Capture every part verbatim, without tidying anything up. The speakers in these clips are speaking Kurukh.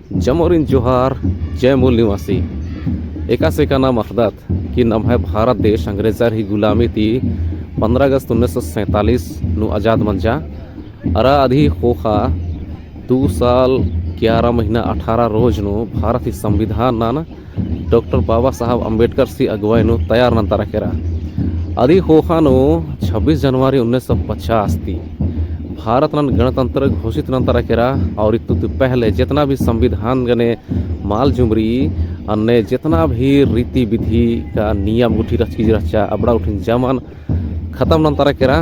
जमोरिन जोहार, जय मूल निवासी। एकासे का नाम अख़दत कि नम्है भारत देश अंग्रेजर ही गुलामी ती पन्द्रह अगस्त उन्नीस सौ सैंतालीस नू आजाद मंजा। अरा अदही ख़ोख़ा दू साल ग्यारह महीना अठारह रोज नू भारत ही संविधान नन डॉक्टर बाबा साहब अम्बेडकर सी अगुवाई नू तैयार नन्तरा केरा। अदही ख़ोख़ा नू छब्बीस जनवरी उन्नीस सौ पचास ती भारत नन गणतंत्र घोषित नन्तरा केरा और इत्तु ती पहले जितना भी संविधान गने माल जुमरी अन्ने जितना भी रीति विधि का नियम गुट्ठी रहचकी रहचा अबड़ा गुट्ठिन जमन खतम नन्तरा केरा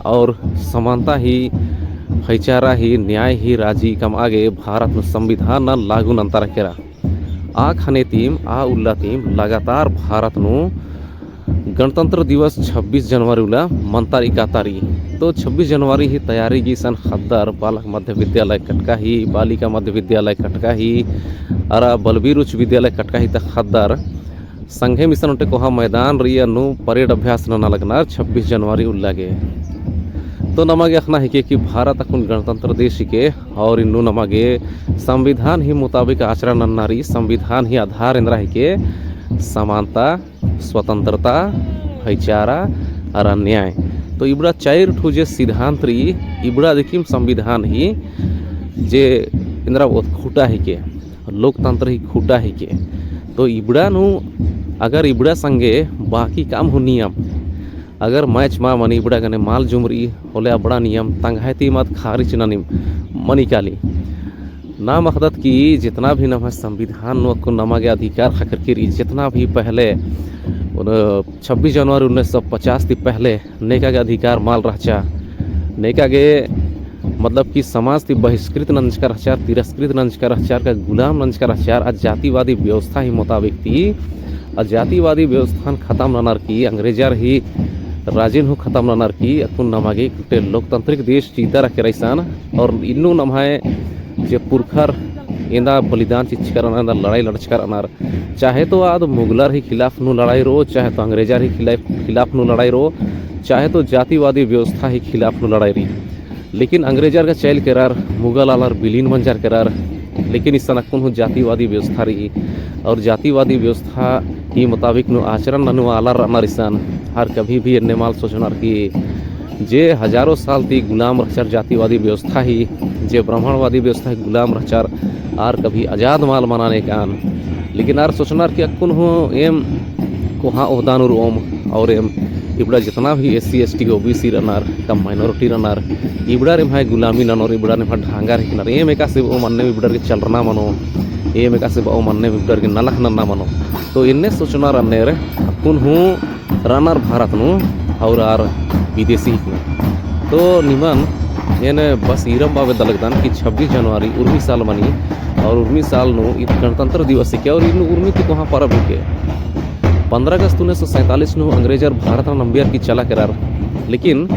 और समानता ही, भाईचारा ही, न्याय ही राजी कमआ गे भारत नू संविधान नन लागू नन्तरा केरा। आ ख़ने तिम, आ उल्ला तिम लगातार भारत नू गणतंत्र दिवस छब्बीस जनवरी उल्ला मन्तारी कातारी। तो छब्बीस जनवरी ही तैयारी गे इसन ख़द्दर बालक मध्य विद्यालय कटका ही, बालिका मध्य विद्यालय कटका ही, अरा बलबीर उच्च विद्यालय कटका ही ता ख़द्दर संघे मिसन ओन्टे कोहा मैदान रई अन्नु परेड अभ्यास नना लगनर छब्बीस जनवरी उल्ला गे। तो नमा गे अख़ना हिके कि भारत अक्कुन गणतंत्र देश हिके और इन्नु नमा गे संविधान ही मुताबिक आचरण नन्ना रई, संविधान ही आधार एन्दरा हिके समानता, स्वतंत्रता, भाईचारा अरा न्याय। तो इबड़ा चाइर ठो जे सिद्धांत रई, इबड़ा दिकिम संविधान ही जे एन्दरा ओत खूटा हिके। लोकतंत्र ही खूटा हिके। तो इबड़ा नू अगर इबड़ा संगे बाकी काम हूँ नियम अगर match मा मनी इबड़ा गने माल जुमरी होले अबड़ा नियम तंग्है ती मत खारिज ननी मनी काली। नाम अख़दत कि जितना भी नम्है संविधान नू अक्कुन नमा गे अधिकार ख़क्खरकी रई, जितना भी पहले उन छब्बीस जनवरी उन्नीस सौ पचास ती पहले नेका गे अधिकार माल रहचा, नेका गे मतलब कि समाज ती बहिष्कृत नंजका रहचार, तिरस्कृत नंजका रहचार, का गुलाम नंजका रहचार, आ जातिवादी व्यवस्था ही मुताबिक ती, आ जातिवादी व्यवस्थान खतम ननर की, अंग्रेजर ही राजिन हूँ खतम ननर की, अक्कुन नमा गे एकटे लोकतांत्रिक देश चिअदर केरा इसन, और इन्नु नम्है जे पुरखर एन्दा बलिदान चिच्चकर अनर, एन्दा लड़ाई लड़चकर अनर, चाहे तो आद मुगलर ही खिलाफ नू लड़ाई रओ, चाहे तो अंग्रेजर ही खिलाफ, खिलाफ नू लड़ाई रओ, चाहे तो जातिवादी व्यवस्था ही खिलाफ नू लड़ाई रई। लेकिन अंग्रेजर गा चइल केरर, मुगल आलर बिलीन मंजर केरर, लेकिन इसन अक्कुन हूँ जातिवादी व्यवस्था रई। और जातिवादी व्यवस्था ही मुताबिक नू आचरण ननू आलर रअनर इसन। आर कभी भी एन्ने मल सोचनर कि जे हजारों साल ती गुलाम रहचर जातिवादी व्यवस्था ही, जे ब्राह्मणवादी व्यवस्था ही गुलाम रहचर, आर कभी आजाद मल मना नेकान। लेकिन आर सोचनर कि अक्कुन हूँ एम कोहाँ ओहदा नू रओम, और एम इबड़ा जितना भी SC, ST, OBC रअनर, का minority रअनर, इबड़ार एम्है गुलामी ननोर, इबड़ार एम्है ढांगर हिकनर, एम एकासे बओम अन्नेम इबड़ार गे चलरना मनो, एम एकासे बओम अन्नेम इबड़ार गे नलख नन्ना मनो। तो एन्ने सोचनर अन्नेर अक्कुन हूँ रअनर भारत नू और आर विदेशी हिकनर। तो निमन एन बस ईरम बाबे दलगदन कि छब्बीस जनवरी उर्मी साल मनी और उर्मी साल नू ईद गणतंत्र दिवस हिके और इन्नु उर्मी ती कोहाँ परब हिके। पन्द्रह अगस्त उन्नीस सौ सैंतालीस नू अंग्रेजर भारत नन अम्बियर की चला केरर, लेकिन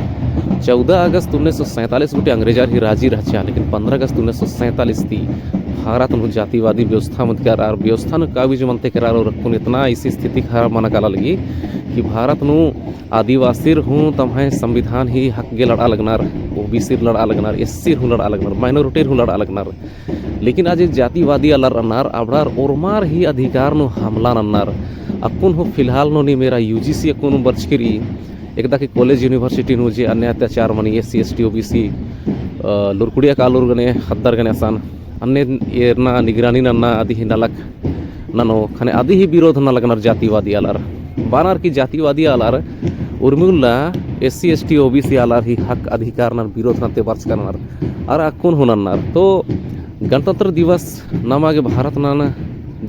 चौदह अगस्त उन्नीस सौ सैंतालीस गुट्ठी अंग्रेजर ही राजी रहचा, लेकिन पन्द्रह अगस्त उन्नीस सौ सैंतालीस ती भारत नू जातिवादी व्यवस्था मत केरर, व्यवस्था नू काबिज मनते केरर और अक्कुन इतना ऐसी स्थिति खराब मना काला लगी कि भारत नू आदिवासिर हूँ तम्है संविधान ही हक गे लड़आ लगनर, OBCर लड़आ लगनर, SCर हूँ लड़आ लगनर, minorityर हूँ लड़आ लगनर। लेकिन आ जे जातिवादी आलर रअनर, अबड़ार ओर्मार ही अधिकार नू हमला नन्नर। अक्कुन हूँ फिलहाल नू नीम एरा UGC अक्कुन बरचकी रई, एकदा कि college university नू जे अन्ने अत्याचार मनी SC, ST, OBC, अ, लुरकुड़िया कालोर गने, ख़द्दर गने असन, अन्ने एरना निगरानी नन्ना अदी ही नलख ननो, ख़ने अदी ही विरोध नना लगनर जातिवादी आलर। बअनर कि जातिवादी आलर उर्मी उल्ला SC, ST, OBC आलर ही हक अधिकार नन विरोध नन्ते बरचका रअनर। अरा अक्कुन हूँ नन्नर। तो गणतंत्र दिवस नमा गे भारत नन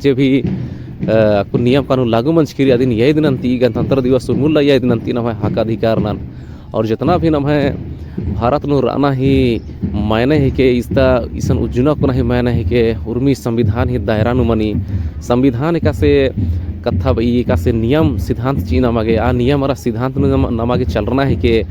जे भी, अ, अक्कुन नियम कानून लागू मंजकी रई अदिन याद नन्ती, गणतंत्र दिवस उर्मी उल्ला याद नन्ती नम्है हक अधिकार नन। और जितना भी नम्है भारत नू रअना ही मायने हिके, इस्ता इसन उज्जना कुना ही मायने हिके, उर्मी संविधान ही दायरा नू मनी। संविधान एकासे कत्था बई, एकासे नियम सिद्धांत चिई नमा गे, आ नियम अरा सिद्धांत नू नमा, नमा गे चलरना हिके,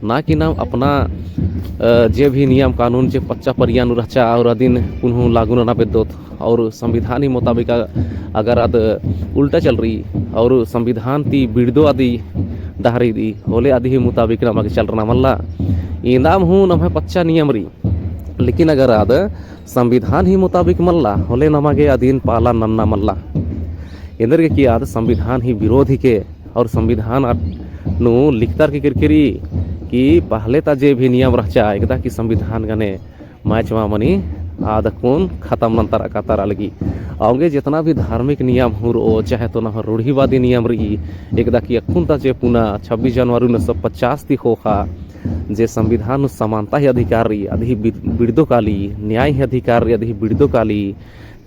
ना कि नाम अपना, अ, जे भी नियम कानून जे पच्चा परिया नू रहचा और अदिन कुन्हु लागू नना बेद्दोत। और संविधान ही मुताबिक अ-, अगर आद उल्टा चलरई और संविधान ती बिड़दो अदी डहरी दी होले अदी ही मुताबिक नमा गे चलरना मल्ला। एन्दाम हूँ नम्है पच्चा नियम रई। लेकिन अगर आद संविधान ही मुताबिक मल्ला, होले नमा गे अदिन पालन नन्ना मल्ला। एन्देरगे कि आद संविधान ही विरोध हिके, और संविधान आ-, नू लिखतार की किरकिरी कि पहले ता जे भी नियम रहचा, एकदा कि संविधान गने match मा मनी, आद अक्कुन खतम नंतर अकातर अलगी। औंगे जेतना भी धार्मिक नियम हूँ रओ, चाहे तो नम्है रूढ़िवादी नियम रई, एकदा कि अक्कुन ता जे पुना छब्बीस जनवरी उन्नीस सौ पचास ती ख़ोख़ा, जे संविधान नू समानता ही अधिकार रई, अदही बि-, बिड़दो काली, न्याय ही अधिकार रई, अदही बिड़दो काली,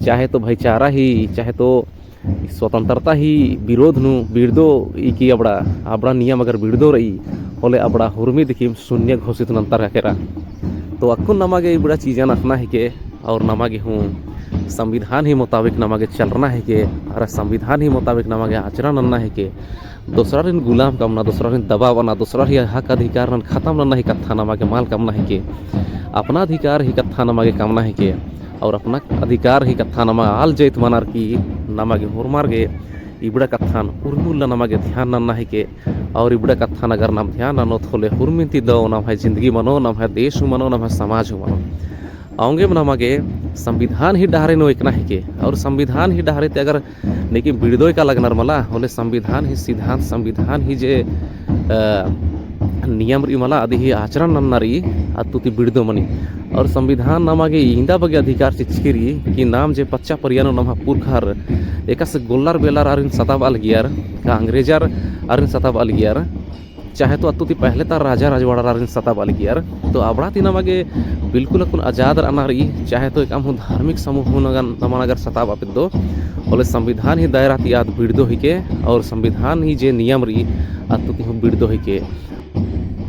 चाहे तो भाईचारा ही, चाहे तो स्वतंत्रता ही विरोध नू बिड़दो इकी अबड़ा, अबड़ा नियम अगर बिड़दो रई, होले अबड़ा हुरमी दिकिम शून्य घोषित नंतर का केरा। तो अक्कुन नमा गे इबड़ा चीजन अख़ना हिके, और नमा गे हूँ संविधान ही मुताबिक नमा गे चलरना हिके, और संविधान ही मुताबिक नमा गे आचरण नन्ना हिके। दोसरारिन गुलाम कमना, दोसरारिन दबावना, दोसरारिन हक अधिकार नन खतम नन्ना ही कत्था नमा गे मल कमना हिके। अपना अधिकार ही कत्था नमा गे कमना हिके। और अपना अधिकार ही कत्था नमा आल जैत मनर की नमा गे होरमर गे इबड़ा कत्थन उर्मी उल्ला नमा गे ध्यान नन्ना हिके। और इबड़ा कत्थन अगर नाम ध्यान ननोत होले हुरमिन ती दव नम्है जिंदगी मनो, नम्है देश हूँ मनो, नम्है समाज हूँ मनो। औंगे नमा गे संविधान ही डहरे नू एकना हिके। और संविधान ही डहरे ती अगर नेकिम बिड़दो एका लगनर मला, होले संविधान ही सिद्धांत, संविधान ही जे, अ, नियम रई मला, अदही आचरण नन्ना रई, अत्तु ती बिड़दो मनी। और संविधान नमा गे इन्दा बग्गे अधिकार चिच्चकी रई कि नाम जे पच्चा परिया नू नम्है पुरखर एकासे गोल्लर बेल्लर आरिन सताबआ लगियर, का अंग्रेजर आरिन सताबआ लगियर, चाहे तो अत्तु ती पहले ता राजा रजवाड़र आरिन सताबआ लगियर। तो अबड़ा ती नमा गे बिल्कुल अक्कुन आजाद रअना रई, चाहे तो एकअम हूँ धार्मिक समूह हूँ नगन नमन अगर सताबआ बेद्दो, होले संविधान ही दायरा ती आद बिड़दो हिके, और संविधान ही जे नियम रई, अत्तु ती हूँ बिड़दो हिके।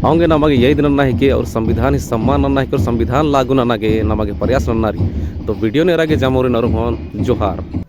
औंगे नमा गे याद नन्ना हिके, और संविधान ही सम्मान नन्ना हिके, और संविधान लागू नन्ना गे नमा गे प्रयास नन्ना रई। तो video नू एरा गे जमोरिन अउर हूँ जोहार।